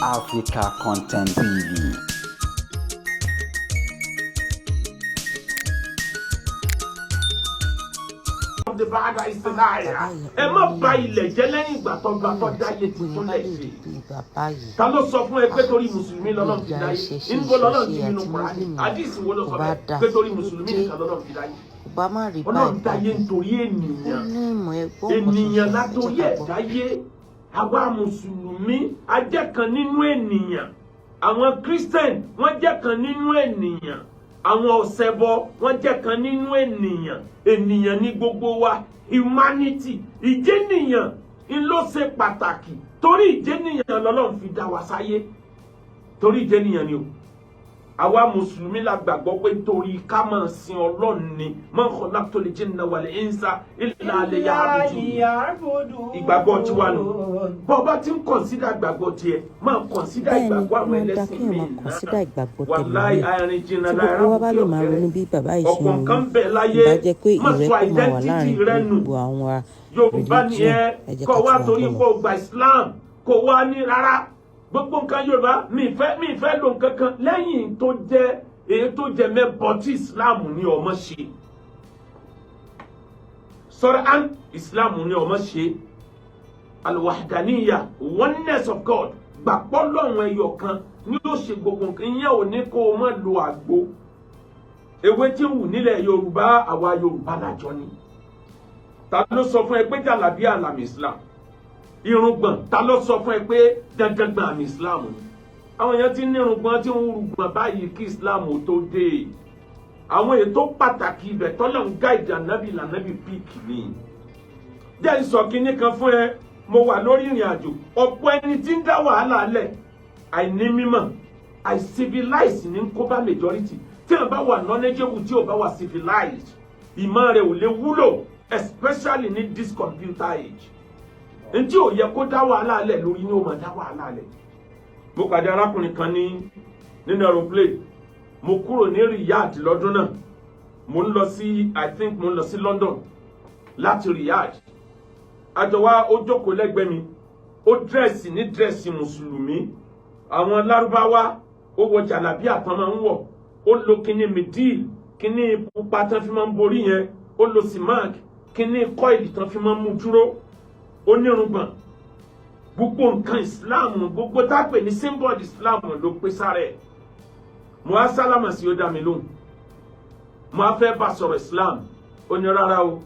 Africa Content TV. Of the bad is the liar. Ẹ má bà ilẹ̀ jẹ́ lẹ́yìn ìgbà tó gbà tó dáyé ti tún lẹ̀ ṣe. Bàbá yìí Ta ló sọ fún ẹ pé torí mùsùlùmí lọ́lọ́run fi ìjà dáyé? ìṣẹ̀ṣe Níbo lọ́lọ́run ti ìṣẹ̀ṣe nínú àti Kùránì? mùsùlùmí Àdìsí wo ló kò sọ bá bẹ́ẹ̀ dà pé torí mùsùlùmí dé nìkan lọ́lọ́run fi dáyé? Kò bá má rí Ọlọ́run báyìí. Dáyé nítorí Ó ènìyàn. ní ìmọ̀ ẹgbọ́n nǹkan tó Ènìyàn ṣẹlẹ̀. Ẹ látòrí jẹ́ ká ẹ̀ gbọ́. dáyé. Àwa mùsùlùmí a jẹ́ kan nínú ènìyàn. Àwọn Christian, wọ́n jẹ́ kan nínú ènìyàn. Àwọn ọ̀sẹ̀bọ, wọ́n jẹ́ kan nínú ènìyàn. Ènìyàn ní gbogbo wa, humanity. Ìjẹ́nìyàn ń ló ṣe pàtàkì, torí ìjẹ́nìyàn lọ́lọ́run fi dá wa sáyé. Torí ìjẹ́nìyàn ni o. Àwa mùsùlùmí la gbàgbọ́ pé torí ká máa sin Ọlọ́run ni. Ma khalaqtul jinna wal insa illa liya'budun. Ìgbàgbọ́ tiwa nù. Bọ́ ọba tí ń consider ìgbàgbọ́ tiẹ̀, máa consider Bẹ́ẹ̀ ni, ìgbàgbọ́ ó àwọn máa ń da ẹlẹ́sìn kéèyàn míì máa náà. consider ìgbàgbọ́ Wàláì, tẹlòmíì. arìn jìnnà Tí láìra gbogbo wa bá bùkí lè máa ọ̀kẹ́rẹ́. ronú bí bàbá yìí ṣe Ọ̀pọ̀ ń nǹkan ronú, bẹ̀ láyé. ìbá jẹ́ pé Má sọ ìrẹ́pọ̀ máa wà identity láàrin rẹ nù. gbogbo àwọn Yorùbá ni religion. ẹ Ẹ jẹ́ kọ́ ká wá tún torí máa gbọ́ kó lọ. gba Islam, kó wá ní rárá, gbogbo nǹkan Yorùbá mi fẹ́ lo nǹkan kan lẹ́yìn tó jẹ́ èyí tó jẹ́ mẹ́bọ tí Islam ní ọmọ ṣe sọ̀rọ̀ an Islam ní ọmọ ṣe alwahdaniya, oneness of God. Gbàpọ̀ lọ́run ẹyọ kan ní ó ṣe gbogbo nǹkan. Ìyẹn ò ní kó o má lo àgbo, ewé tí ń wù nílẹ̀ Yorùbá. Àwa Yorùbá lájọ ni. Ta ló sọ fún ẹ pé jàlábí àlàmì Islam? Irùngbọ̀n, ta ló sọ fún ẹ pé dandangbọ̀n àmì Islam ni? Àwọn èèyàn ti ní irùngbọ̀n, tí ń rúgbọ̀n báyìí kí Islam ò tó dé. Àwọn ètò pàtàkì ibẹ̀ tọ́lọ̀ ń guide ànábì lànábì pick ni. Jẹ́ ń sọ kinní kan fún ẹ. Mo wà lórí ìrìn àjò. Ọ̀pọ̀ ẹni tí ń dá wàhálà lẹ̀, àìní mímọ̀, àìcivilize ní kó bá majority. Tí wọn bá wà knowledgeable, tí ò bá wà civilized, ìmọ̀ rẹ̀ ò lè wúlò, especially ní this computer age. Ntí ò yẹ kó dá wàhálà lẹ̀ lórí ní ó máa dá wàhálà lẹ̀. Mo pàdé arákùnrin kan ní nínú aeroplane. Mo kúrò ní Riyadh lọ́dún náà, mo ń lọ sí, I think mo ń lọ sí London láti Riyadh. Àjọwá, ó jókòó lẹ́gbẹ̀ẹ́ mi. Ó dress ní dress mùsùlùmí, àwọn lárúbáwá. Ó wọ jàlábí àtàn máa ń wọ̀, ó lo kíní midil, kíní pupa tán fi máa ń borí yẹn, ó lo simak, kíní coil tán fi máa ń mú dúró. Ó nírùngbọ̀n, gbogbo nǹkan Islam, gbogbo tá a pè ní symbol Islam ló pé sára ẹ̀. Mo á sálámà sí, ó dá mi lóhùn. Mo á fẹ́ bá sọ̀rọ̀ Islam. Ó ní rárá o.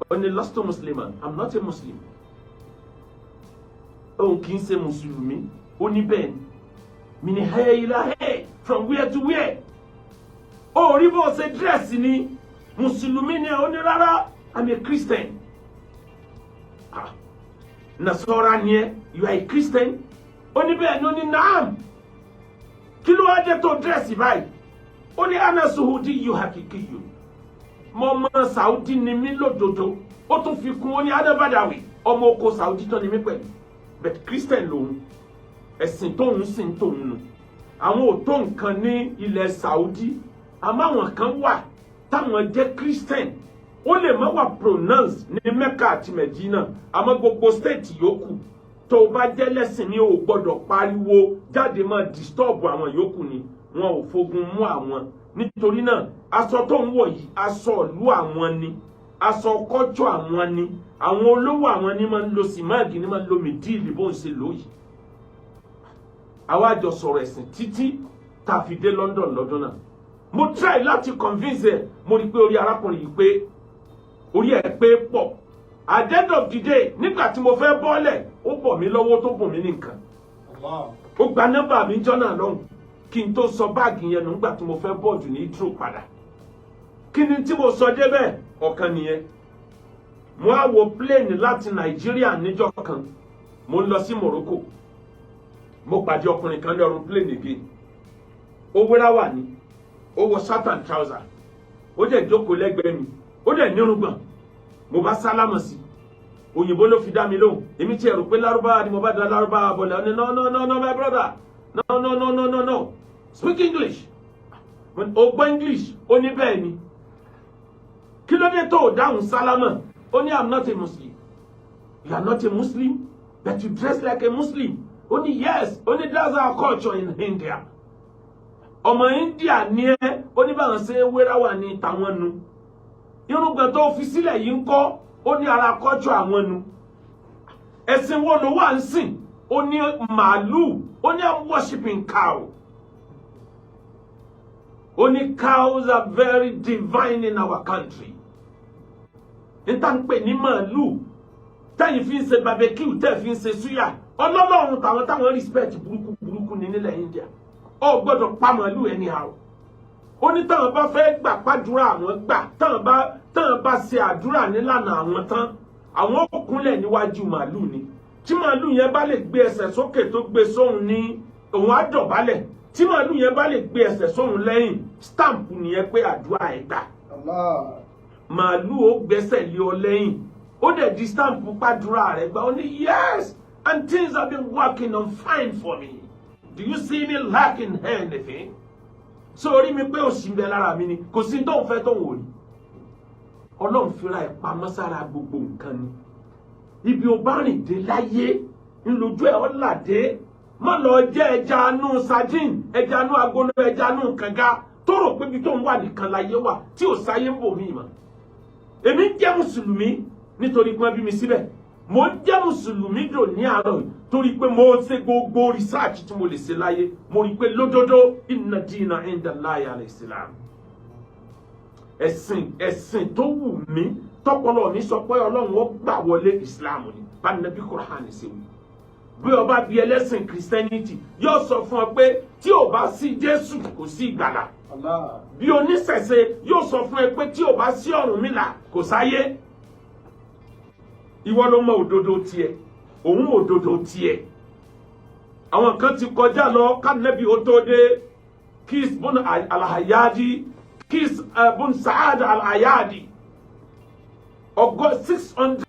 Ó ní lastu musliman, I'm not a Muslim. Òun kì í ṣe mùsùlùmí. Ó ní bẹ́ẹ̀ ni. Mi ní hey ila hey, from where to where? Ó rí bó ṣe dress ni, mùsùlùmí ni. Ó ní rárá, I'm a Christian. Ah, nasọ́ra ni ẹ, you are a Christian? Ó ní bẹ́ẹ̀ ni. Ó ní naam. Kí ló wá dé tó dress báyìí? Ó ní ana suhudi yu hakikiyu, mo mọ Saudi ni mí lódodo. Ó tún fi kún, ó ní adébádàwì, ọmọ oko Saudi tó ni mí pẹ̀lú, but Christian lòun, ẹ̀sìn tóun sìn tóun nù. Àwọn ò tó nǹkan ní ilẹ̀ Saudi, àmọ́ àwọn kan wà táwọn jẹ́ Christian. Ó lè má wà pronounce ní Mecca àti Medina, àmọ́ gbogbo state yòókù, tó o bá jẹ́ lẹ́sìn ní, o gbọ́dọ̀ pariwo jáde máa disturb àwọn yòókù ni. Wọn ò fogun mú àwọn. Nítorí náà, aṣọ tó ń wọ̀ yìí, aṣọ ìlú àwọn ni, aṣọ kọ́jọ́ àwọn ni. Àwọn olówó àwọn ni máa ń lo simáàgì, ni máa ń lo mìdíìlì bó ń ṣe lò yìí. Àwa jọ sọ̀rọ̀ ẹ̀sìn títí tá a fi dé London lọ́dún náà. Mo try láti convince ẹ̀. Mo rí i pé orí arákùnrin yìí pé, orí ẹ̀ pé pọ̀. At the end of the day, nígbà tí mo fẹ́ bọ́lẹ̀, ó bọ̀ mí lọ́wọ́, tó bùn mí ní nǹkan. Ó gba nọ́mbà mi jọ́nà lọ́hùn kí n tó sọ báàgì yẹn nù nígbà tí mo fẹ́ board ní Heathrow padà. Kí ni tí mo sọ débẹ̀? Ọ̀kan nìyẹn. Mo á wo plane láti Nàìjíríà níjọ́ kan, mo ń lọ sí Morocco. Mo pàdé ọkùnrin kan ní ọrùn plane again. Ó wéra wà ní, ó wọ shirt and trouser, ó dẹ̀ jókòó lẹ́gbẹ̀ẹ́ mi, ó dẹ̀ nírùngbọ̀n. Mo bá sálámọ̀ sí, òyìnbó ló fi dá mi lóhùn. Èmi tiẹ̀ rò pé lárúbáwá ni. Mo bá da lárúbáwá bọ̀lẹ̀. Ó ní no, no, no, no, my brother, no, no, no, no, no, no, speak English. Ó gbọ́ English? Ó ní bẹ́ẹ̀ ni. Kí ló dé tó o dáhùn sálámà? Ó ní I'm not a Muslim. You are not a Muslim, but you dress like a Muslim. Ó ní yes. Ó ní that's our culture in India. Ọmọ India ní ẹ. Ó ní báwọn ṣe wéra wà ní tàwọn nu. Irùngbọ̀n tó fi sílẹ̀ yìí ń kọ́? Ó ní ara culture àwọn nu. Ẹ̀sìn wo ló wà ń sìn? Ó ní màálù. Ó ní I'm worshiping cow. Ó ní cows are very divine in our country. Níta ń pè ní màálù tẹ́yìn fi ń ṣe barbecue, tẹ́ fi ń ṣe suya, ọlọ́lọ́run tàwọn táwọn respect burúkú burúkú ní nílẹ̀ India. Ó gbọ́dọ̀ pa màálù anyhow. Ó ní táwọn bá fẹ́ gbà pàdúrà àwọn gbà, táwọn bá ṣe àdúrà nílànà àwọn tán, àwọn ó kúnlẹ̀ níwájú màálù ni. Tí màálù yẹn bá lè gbé ẹsẹ̀ sókè tó gbé sóhun ní, òun á dọ̀bálẹ̀. Tí màálù yẹn bá lè gbé ẹsẹ̀ sóhun lẹ́yìn, stamp nìyẹn pé àdúrà ẹ̀ gbà. Allah. Màálù ó gbẹ́sẹ̀ lé ọ lẹ́yìn, ó dẹ̀ di stamp pàdúrà rẹ̀ gbà. Ó ní yes, and things have been working on fine for me. Do you see me lacking anything? So orí mi pé òṣì ń bẹ lára mi ni? Kò sí tó ń fẹ́ tó ń wò rí. Ọlọ́run fira ẹ̀ pamọ́ sára gbogbo nǹkan ni. Ibi ò bá rìn dé láyé ńlójú ẹ̀ ọ́ làdé. Má lọ jẹ́ ẹja anú sardine, ẹja anú agolo, ẹja anú kànga tó rò pé ibi tó ń wà nìkan láyé wà, tí ò sáyé ń bò mí mọ́. Èmi ń jẹ́ mùsùlùmí nítorí pé wọ́n bí mi síbẹ̀. Mo ń jẹ́ mùsùlùmí dò ní àárọ̀ yìí torí pé mo ṣe gbogbo research tí mo lè ṣe láyé, mo rí i pé lódodo, inna dina inda Allahi al-Islam. Ẹ̀sìn tó wù mí, tọpọlọ mi sọ pé Ọlọ́run ó gbà wọlé, Islam ni bá nàbí Kùránì ṣe wí. Bí ọba bí ẹlẹ́sìn Christianity, yóò sọ fún ọ pé tí ò bá sí Jésù, kò sí ìgbàlà. Allah. Bí oníṣẹ̀ṣe, yóò sọ fún ẹ pé tí ò bá sí Ọ̀rúnmìlà, kò sáyé. Ìwọ ló mọ òdodo tiẹ̀, òun mọ òdodo tiẹ̀. Àwọn kan ti kọjá lọ kánẹ́bí ó tó dé. Kis bun Alhayadi, Kis bun Saad Alhayadi, ọgọ́ 600